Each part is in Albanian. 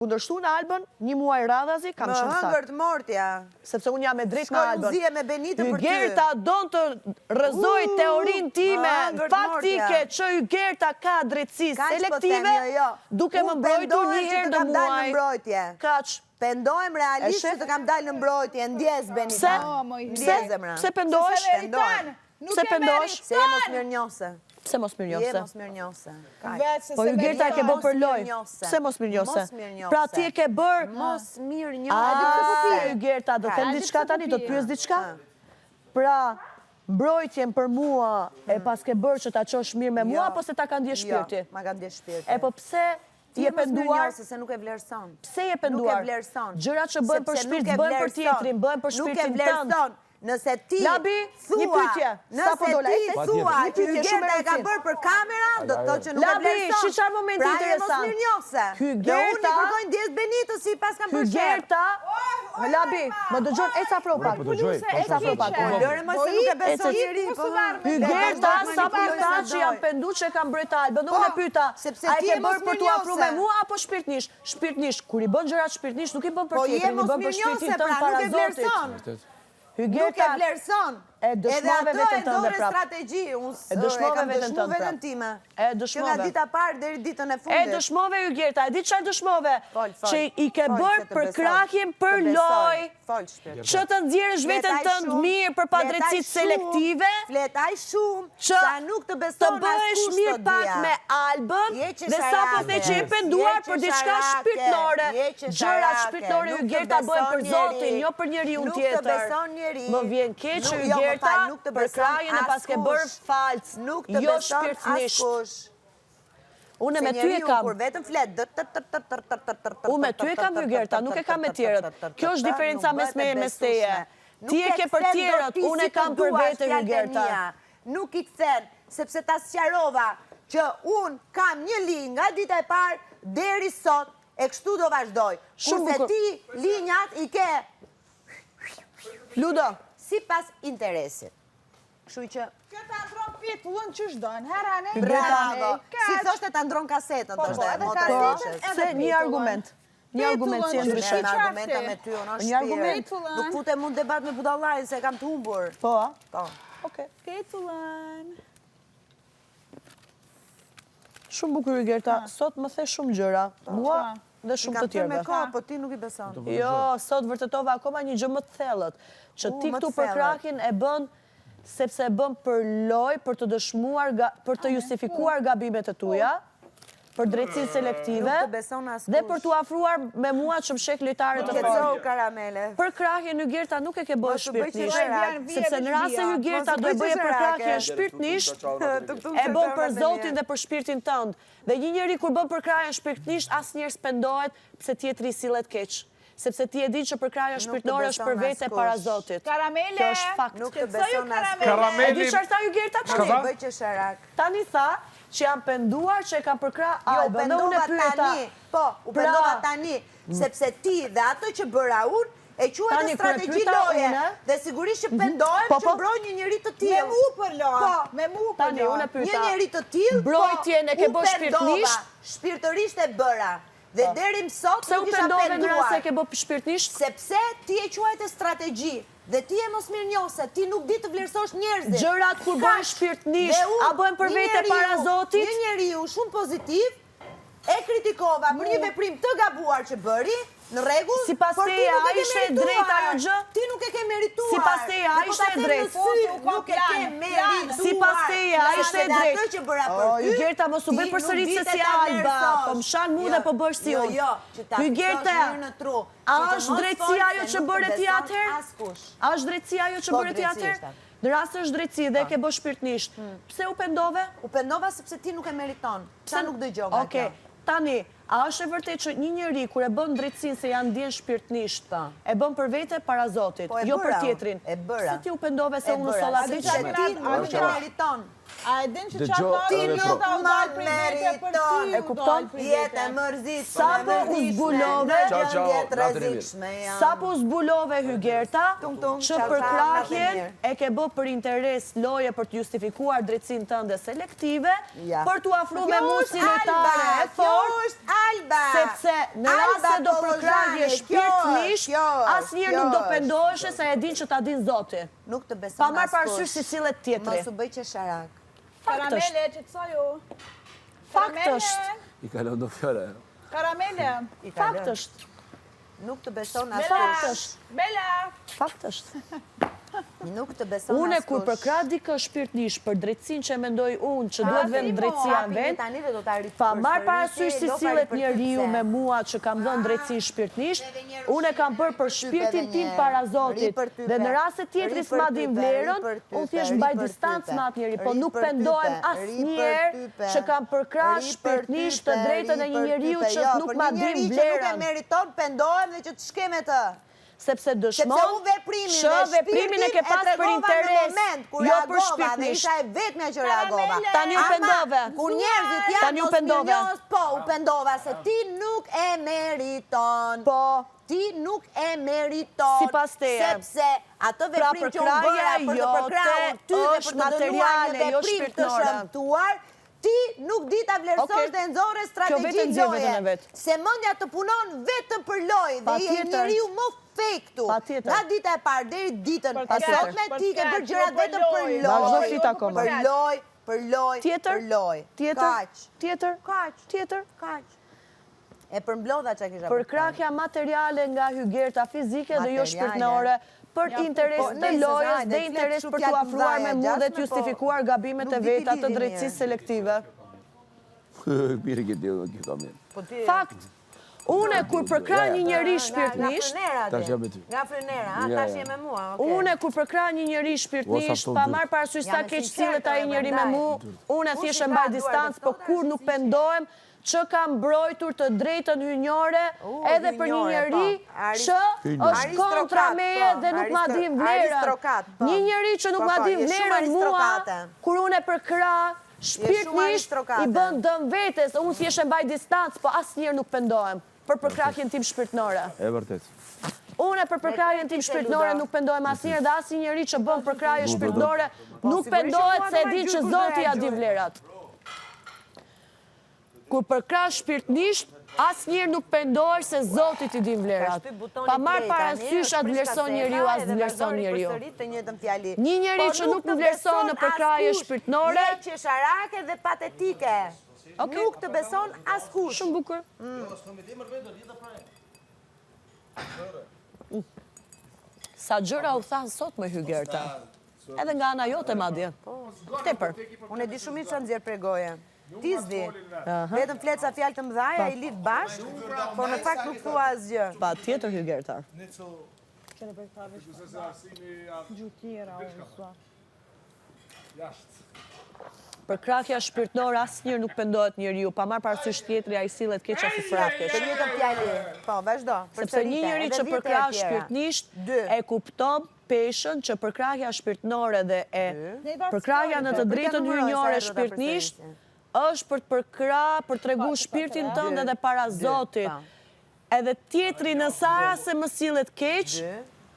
Kundërshtu në Albën, një muaj radhazi kam Më qenë saktë. hëngërt mortja. Sepse unë jam e drejtë me Shkoj unë Albën. zihem me Benitën për ty. Hygerta don të rrëzojë Uuu, teorinë më time hëngërt faktike mortja. që Hygerta ka drejtësi Kaq po them, selektive jo, jo. duke më Unë mbrojtur një pendohem që herë të në kam dalë në muaj. mbrojtje. Kaq. Pendohem E realisht sheh? që të kam dalë në mbrojtje, ndjesë Benita. Pse? O, moj Pse? Ndjesë zemra. Pse pendohesh? Se meriton. Nuk Pse e pendohesh? Se je mosmirënjohëse. Pse mosmirënjohëse? Je mosmirënjohëse. Vetë se Po se Hygerta e ke bërë për lojë. Pse mosmirënjohëse? Pra ti e ke bërë Mosmirënjohëse. A, Hygerta, do të them diçka tani, do të pyes diçka? Pra, mbrojtjen për mua e paske bërë që ta çosh mirë me mua, Jo. apo se ta ka ndje shpirti? Jo, ma ka ndje shpirti. E po pse je penduar? Ti se nuk e vlerëson. Pse je penduar? Nuk e vlerëson. Gjërat që bëhen për shpirt, bëhen për tjetrin, bëhen për shpirtin tënd. Nuk e vlerëson. Nëse ti Labi, një pyetje, sapo dola. Nëse ti thua që Hygerta e ka bërë për kamera, do të thotë që nuk e vlerëson. Labi, shi çfarë momenti pra, interesant. Pra je mosmirënjohëse. Dhe unë i kërkoj ndjesë Benitës si pas kam bërë sherr. Hygerta, Labi, më dëgjon, ec afro pak. Po dëgjoj, ec afro pak. Po lëre më se nuk e beson njeri, po. Hygerta sapo tha që jam pendu që e kam mbrojt Albën, unë e Po, pyeta, sepse a e ti ke je bërë për t'u afru me mosmirënjohëse. mua apo shpirtnisht? Shpirtnisht, kur i bën gjërat shpirtnisht, nuk i bën për Po je tjetrin, i bën për shpirtin mosmirënjohëse, tënd pra para nuk e Zotit. vlerëson. Nuk Hygerta, e vlerëson. E dëshmove Edhe veten atë e tënde nxore prap. strategji, unë E dëshmove e kam veten dëshmu tënde veten prap. time. E Që dëshmove. nga dita parë deri ditën e E fundit. dëshmove Hygerta, e di çfarë dëshmove? Fol, fol. Që i ke Fol, bërë se të besoj. përkrahjen për Të besoj. lojë. Fol, shpirt. Që të nxjerrësh veten Flet aq tënd shumë, mirë për flet aq padrejtësitë shumë, selektive. Flet aq shumë, Që sa nuk të të beson bëhesh askush mirë të pak dia. me Albën Je dhe sapo the që je qesharake, penduar je për diçka qesharake, shpirtnore. je Gjërat qesharake, shpirtnore nuk të Hygerta bëhen për beson Zotin, njeri, jo për njeriun Nuk të tjetër. beson njeri. Më vjen keq që Nuk- jo, më Hygerta fal, nuk të beson përkrahjen e paske bërë askush. falc, Nuk të jo beson shpirtnisht. askush. Unë Se me ty e njeriu kam. kur vetëm flet dë- tër- tër- tër- tër- tër- tër- tër- tër- Unë me ty e kam tër- tër- Hygerta, tër- nuk e tër- kam me tër- tjerët. tër- tër- Kjo është tër- diferenca nuk mes bëhet meje e mes teje. besueshme. Nuk Ti e ke për kthen dot tjerët, ti unë si e të kam për duash vete fjalët e Hygerta. mia. Nuk i kthen, sepse ta sqarova që unë kam një linjë nga dita e parë deri sot e kështu do vazhdoj. Shumë Kurse bukur. ti linjat i ke Ludo, sipas interesit. Kështu që Kjo ta ndron pitullën qysh don, herë anej, herë bravo. anej. Si thoshte ta ndron kasetën, Po, po, thoshte edhe motra kasetën, Joshës. edhe pse një pitullën. argument? Një argument si e Pitullën, ndryshoj. Me argumenta me ty, unë Një argument. shpirt. Nuk futem mund debat me budallajin se e kam të humbur. Po, a? Po. Okej. Pitullën. Shumë bukur Hygerta, sot më the shumë gjëra, mua dhe I shumë kam të thënë me tjerëve. kohë, po ti nuk i beson. Jo, sot vërtetova akoma një gjë më të thellët, që U, ti më këtu të thellët. përkrahjen e bën sepse e bën për lojë, për të dëshmuar, për të justifikuar gabimet e tuaja, për drejtësinë selektive Nuk të beson askush. dhe për t'u afruar me mua që më sheh lojtare të Qetësohu fortë. karamele. Përkrahjen Hygerta nuk e ke bërë Mos u bëj shpirtnisht, qesharak. sepse në rast se Hygerta Mos u do e bëj bëje qesharake. përkrahjen shpirtnisht, e bën për Zotin dhe për shpirtin tënd. Dhe një njeri kur bën përkrahjen shpirtnisht, asnjëherë s'pendohet pse tjetri i sillet keq. Sepse ti e din që përkrahja Nuk të shpirtnore është për beson vete para askush. Zotit. Karamele! Kjo është fakt. Nuk të Qetësoju beson askush. Karamele. E Karameli- di çfarë tha Hygerta Çka tani? tha? Bëj qesharak. Tani tha që jam penduar që e kam përkrah Jo, u Albën. Dhe unë e pendova pyeta. tani. Po, u Pra- pendova tani, sepse ti dhe ato që bëra unë, e quajte Tani, kur e strategji pyeta loje. une- Dhe sigurisht që pendohem Po, që po. mbroj një njeri të Me tillë. mu për lojë, Po. me mu për Tani, lojë. unë e pyeta. Një njeri të tillë, po, Mbrojtjen e ke u bërë pendova. shpirtnisht? Shpirtërisht e bëra. Dhe deri më sot Pse nuk u isha pendove në rast se penduar. e ke bërë shpirtnisht? Sepse ti e quajte strategji dhe ti je mosmirënjohëse, ti nuk di të vlerësosh njerëzit. Gjërat kur bëhen Kaq. shpirtnisht, Dhe unë, a bëhen për një vete njeriu- para Zotit? Një njeriu shumë pozitiv e kritikova për një veprim të gabuar që bëri, në rregull, Sipas por ti teje, nuk e a ke ishte e merituar. drejtë ajo gjë? Ti nuk e ke merituar. Sipas teje, a Dhe po ishte ta e them në drejtë? sy, Po, se u ka Nuk e ke plan, plan. merituar. Sipas teje, a Sepse ishte e dhe drejtë? Atë që bëra për O, ty. Hygerta, mos u ti bëj nuk përsëritëse di si ta Alba, vlerësosh. po më shan mu Jo, dhe po bësh si jo, unë. Jo, që ta Hygerta, fiksosh mirë në tru. A që të është mos drejtësi fol ajo se që nuk të bëre ti beson atëherë? Askush. A është drejtësi ajo që Po, bëre ti drejtësi atëherë? ishte. Në rast se është drejtësi dhe e ke bërë shpirtnisht, pse u pendove? U pendova sepse ti nuk e meriton. Pse nuk dëgjova Okej, kjo? tani, a është e vërtetë që një njeri kur e bën drejtësinë se ja ndjen shpirtnisht, Po. e bën për vete para Zotit, Po, e jo për bëra unë, tjetrin. e bëra. Pse ti u pendove se E unë u bëra, solla sepse keq? ti nuk e meriton. A e din që qatë Ti nuk më meriton. E kupton? Jetë e mërzitshme, Sapo u zbulove, sapo u zbulove Hygerta, që përkrahjen e ke bë për interes loje për të justifikuar drejtësinë tënde selektive, për t'u afru me mu si lojtare e fortë, sepse në rast se do përkrahje shpirtnisht, asnjëherë nuk do pendoheshe se e din që ta din Zoti. Nuk të beson Pa marrë parasysh si sillet tjetri. Mos u bëj qesharak. Fakt është. Karamele, që të soju. Fakt është. I kalon do fjale. Karamele. Fakt është. Nuk të beson Fakt askush. është. Bela. Fakt është. Nuk të beson Une askush. kur përkrah dikë shpirtnisht për drejtësinë që e mendoj unë që duhet vend drejtësia në vend, Tani dhe do ta pa marrë parasysh si sillet njeriu me mua që kam dhënë drejtësinë shpirtnisht, unë e kam bërë për shpirtin tim para Zotit. Dhe në rast se tjetri s'ma din vlerën, unë thjesht mbaj distancë me atë njeri, po nuk pendohem asnjëherë që kam përkrah shpirtnisht të drejtën e një njeriu që Jo, nuk ma din Për një njeri që nuk e vlerën. meriton, pendohem dhe që të shke me të. Sepse Sepse dëshmon unë veprimin që dhe veprimin e ke shpirtin pas e për tregova në interes, moment kur jo për reagova dhe shpirtnisht. isha e vetmja që reagova. Tani u Ama, pendove. Kur njerëzit janë Tani u pendove. mosmirënjohës, po, u pendova se ti nuk e meriton. Po. Ti nuk e meriton. Sipas teje. Sepse atë Pra, veprim që unë bëra përkrahja për të jote përkrahur ty dhe për është të dënuar një materiale, jo veprim të shpirtnore. shëmtuar, ti nuk di ta vlerësosh Okej. dhe e nxorre Kjo vetë strategji nxjerr veten loje. e vet. Se mendja të punon vetëm për lojë dhe je Patjetër. njeriu më fake këtu. Patjetër. Nga dita e parë deri ditën e Patjetër. sotme ti ke bërë gjërat vetëm për lojë. Vazhdo flit akoma. Për lojë, për lojë, Tjetër? për lojë. Tjetër? Kaq. Tjetër? Kaq. Tjetër? Kaq. E përmblodha çka kisha. Përkrahja materiale nga Hygerta fizike dhe jo Materiale. shpirtnore për interes Po, të nëse, lojës hajde, dhe flet interes kështu për t'u fjalë të afruar me mëdha, mu dhe të gjasme, po justifikuar gabimet nuk e di t'i veta të lidhi mirë. drejtësisë selektive. Mirë ke kjo ka mirë. Po ti Fakt. Une kur përkrah një njeri shpirtnisht, Tash jam me ty. Nga frynera, a tash je me mua, okay. Une kur përkrah një njeri shpirtnisht, pa marrë parasysh sa Jam e keq sinqertë, sillet ai njeri me prandaj. mu, une Kush thjesht i e ka mbaj duart e distancë, po ftohta, kur nuk pendohem që kam mbrojtur të drejtën hyjnore U, edhe për një hyjnore, njeri po. Aris- që Hyjnore. është kontra Aristokrat, meje po, dhe nuk ma aristo- din vlerën. aristokrat, po. Një njeri që nuk Po, ma po, din je shumë vlerën mua, aristokrate. kur unë e përkrah shpirtnisht aristokrate. i bën dëm vetes, unë thjesht e mbaj distancë, po asnjëherë nuk pendohem për përkrahjen tim shpirtnore. E vërtet. Unë për përkrahjen tim shpirtnore nuk pendohem asnjëherë dhe asnjë njeri që bën përkrahje shpirtnore nuk sigurisht që pendohet mua se e do di ma që gjyku, do Zoti ja ja di gjyku. vlerat. Kur përkrah shpirtnisht, asnjëherë nuk pendohesh se Zoti t'i din vlerat. Ka shtyp butoni Pa marrë play tani, parasysh është atë prish vlerëson kaseta njeriu, as edhe vlerëson vazhdon njeriu. ripërsërit të njëjtën fjali. Një njeri Po që nuk të më vlerëson në beson përkrahje askush, shpirtnore. Je qesharake dhe patetike. Okej. Nuk të beson askush. Shumë bukur. Sa gjëra u thanë sot me Hygerta. Edhe nga ana jote madje. Tepër. Unë e di shumë mirë çfarë nxjerr prej goje. Ti s'di. Vetëm flet sa fjalë të mëdha, i lidh bashk, po në fakt nuk thua asgjë. Pa tjetër Hygerta. Gjutjera, unë sua. Përkrahja shpirtnore asnjëherë nuk pendohet njeriu, pa marrë parasysh tjetri ai sillet keq apo frat keq. Të njëjtën fjali. Po, vazhdo. Sepse një Përsërite, njeri edhe që dhjetë përkrah herë tjera. shpirtnisht Dy. e kupton peshën që përkrahja shpirtnore dhe e përkrahja në të Po, drejtën për t'ja numëroj sa hyjnore herë do ta shpirtnisht përsërisim. është për të përkrah, për të tregu shpirtin tënd edhe para Zotit. po. Edhe tjetri në Sara se më sillet keq,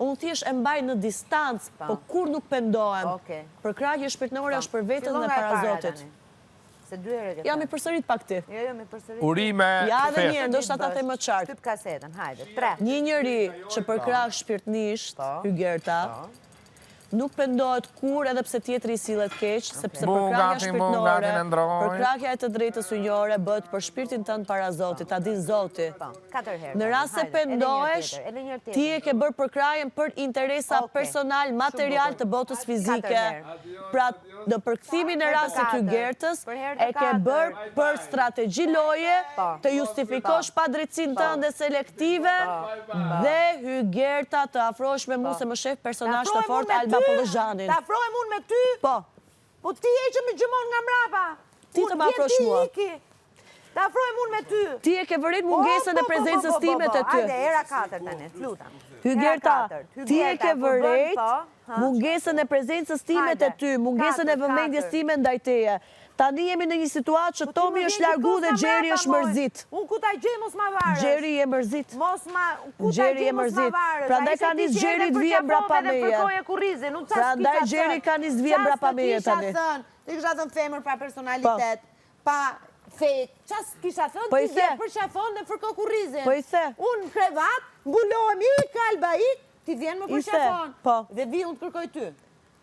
unë thjesht e mbaj në distancë, po kur nuk pendohem. Okej. Përkrahje shpirtnore është për veten Fillo dhe nga e para para Zotit. tani. Se dy herë e ke Jam i thënë. përsërit pak ti. Jo, jo, mi përsërit. Urime, Ja edhe fest. një herë, ndoshta ta them më qartë. Shtyp kasetën, hajde. 3. Një njeri që përkrah shpirtnisht, Hygerta, nuk pendohet kur edhe pse tjetri i sillet keq, sepse përkrahja Bugatti, shpirtnore, Bugatti në ndroj. përkrahja e të drejtës hyjnore bëhet për shpirtin tënd para Zotit, ta di Zoti. Po, katër herë. Në rast se Hajde, edhe një herë pendohesh, tjetër, edhe një herë tjetër. ti e ke bërë përkrahjen për interesa Okej. personal, material të botës fizike. herë. Pra, në përkthimin e Për herë të rastit katërt. Hygertës, Për herë të e ke katërt. bërë për strategji loje, Po. të justifikosh padrejtësinë tënde selektive dhe Hygerta të afrohesh me mua se më shef personazh të Të afrohem fortë unë me Alba ty, Pollozhanin. Të afrohem unë me ty? Po. Po ti je që më gjëmon nga mbrapa. Ti Unë të më vjen, afrosh ti mua. iki. Të afrohem unë me ty. Ti e ke vërit mungesën Po, e po, po, prezencës po, po, time po. te ty. Hajde, era katër tani, lutem. Hygerta, Era katërt. ti e Hygerta, ke kur bën, vërejt po, ha. Mungesën e prezencës time te ty, mungesën e vëmendjes time ndaj teje. Tani jemi në një situatë që Po Tomi është largu dhe Gjeri është mërzit. Unë ku ta gjej mos ma varësh. Gjeri je mërzit. Mos ma ku ta Gjeri gjej je mos ma mërzit. varësh. Prandaj ka nis Gjeri të vije mbrapa meje. Prandaj Gjeri ka nis të vije mbrapa meje tani. Të kisha thënë femër pa personalitet, pa fake. Ça s'kisha thënë, Po i ti the. vjen përqafon dhe fërko kurrizin. Po i the. Unë në krevat, mbulohem, ik Alba, ik, ti vjen më I the, përqafon. po. Dhe vi unë të kërkoj ty.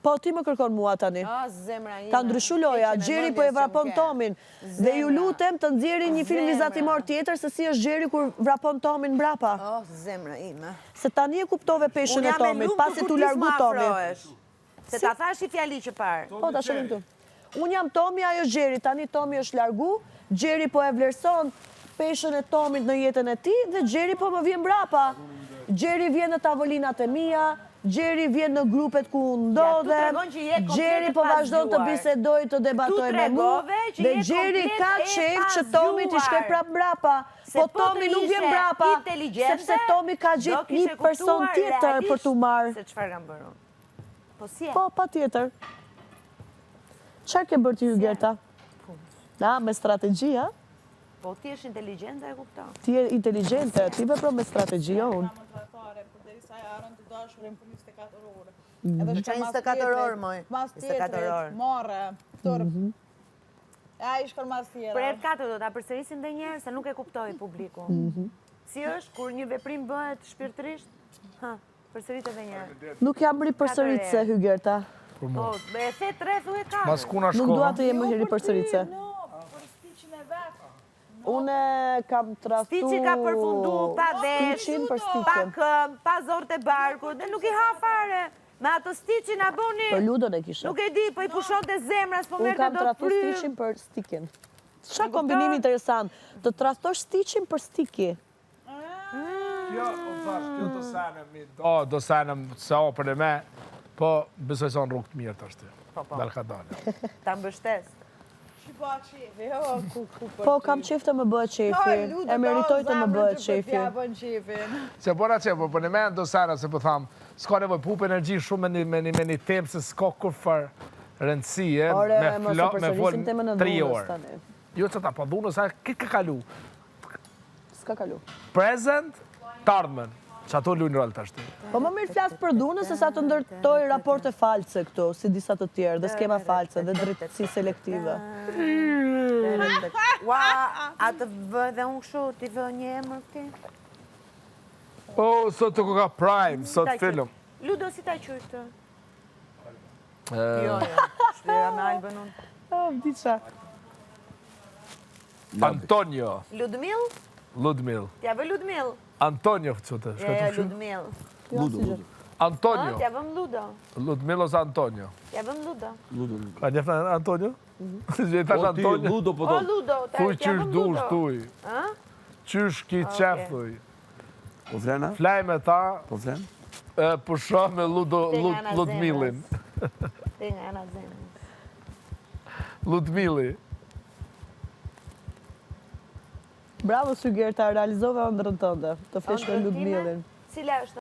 Po ti më kërkon mua tani. A, zemra ime. Ka ndryshu loja, Keqen e Gjeri po e mendjes që më vrapon ke. Tomin. Dhe ju Zemra. lutem të nxjerrin një film Zemra. vizatimor tjetër se si është Gjeri kur vrapon Tomin mbrapa. Oh, zemra ime. Se tani e kuptove peshën Unë e jam e Tomit, lumtur pasi kur t'u ti largu s'ma Tomi. afrohesh. Se ta thash i fjali që parë. Po, ta shohim këtu. Unë jam Tomi, ajo Gjeri. Tani Tomi është largu, Gjeri po e vlerëson peshën e Tomit në jetën e tij dhe Gjeri po më vjen mbrapa. Gjeri vjen në tavolinat e mia, Gjeri vjen në grupet ku unë ndodhem, tregon që je komplet Gjeri e po vazhdon të pazgjuar. bisedoj, të debatoj me mu, tregove që dhe je Gjeri komplet ka e qejf që Tomi t'i shkoj pazgjuar. prap mbrapa. Se Po po të Tomi nuk vjen ishe mbrapa, inteligjente, sepse Tomi ka do gjetë kishe një person kuptuar tjetër për t'u realisht marrë. Se çfarë kam bërë unë. Po si e? Po, pa tjetër. Çfarë ke bërë ti Hygerta? Na, me strategji, a? Po ti je inteligjente e kupton. Ti je inteligjente, ti vepron me strategji, jo unë. Më tradhtare, përderisa e harron të dashurin për 24 orë. Mhm. Edhe Qa shkon mas 24 tjetrit, orë, moj? Mas 24 tjetrit, orë. Marre, turp. Mhm. E ai shkon mas tjera. Për herë katër do ta përsërisim edhe një herë se nuk e kuptoi publiku. Mhm. Si është kur një veprim bëhet shpirtërisht? Ha, përsërit edhe një herë. Nuk jam ripërsëritëse, Hygerta. Po, e the tre thue katër. Mas kuna Nuk dua shkova. të jem më Jo për ty, ripërsëritëse. No, për stiqin e vet. Unë kam tradhtu... Stiqi ka përfundu pa vesh, Stiqin për pa stiqin. këmbë, pa zorrët e barkut, dhe nuk i ha fare. Me atë stiqin a boni, Për Ludon e kisha. nuk e di, po i pushonte zemra, s'po Unë merrte kam dot tradhtu frymë. stiqin për stikin. Qa kombinim interesant, të tradhtosh stiqin për stiki. Kjo, o thash, kjo do sene mi do, do sene se o për e me, po besoj se në rrugë të mirë të është. Po, po. Dal ka dalë. Ta mbështes. Që po qefi, jo, ku, ku për Po, ty. kam qef të më bëhet No, qefi. Ludo, E meritoj të më zemrën bëhet që po qefi. t'ja bën qefin. Se po na që, po për në men do sene, se po tham, s'ka nevojë pup energji shumë me një, me një, me një temë se s'ka kurrfar rëndësie, Ore, me mos e flo, me fol përsërisim temën e tri dhunës orë. tani. Jo që ta, po dhunës, a këtë ka kalu. S'ka kalu. Present, të ardhmen, që ato luajnë rol tash. Po më mirë flas për dhunën se sa të ndërtoj raporte false këtu, si disa të tjerë, dhe skema false, dhe drejtësi selektive. Ua, a të vë dhe unë kështu, ti vë një emër këti? O, sot të ka prime, sot Ta quaj. film. Ludo, si ta quaj këtë? Jo, jo, shlera me Albën unë. Oh, vdiqa. Antonio, Ludmil? Ludmil. T'ja vë Ludmil? Antonio, që të, Jo, shkoj jo, të kështu? Ludmil. Ludo, Ludo. Antonio, T'ja vëm Ludo. Ludmil ose Antonio. T'ja vëm Ludo. Ludo, Ludo. A njefna Antonio? Që i thash Po ti, Antonio? Ludo, po O, do. Ludo, ta Thuj t'ja qysh vëm dush, Ludo. thuj. Ë? Qysh ki Ah, qef, okej. thuj. Po flen, a? Flaj me ta, Po flen? e, pusho me Ludo, Te nga Lud, ana Ludmilin. Te nga ana zemrës. Ludmili. Bravo, Sygerta, realizove ëndrrën tënde, të flesh me Ëndrrën time? Ludmillin. Cila është?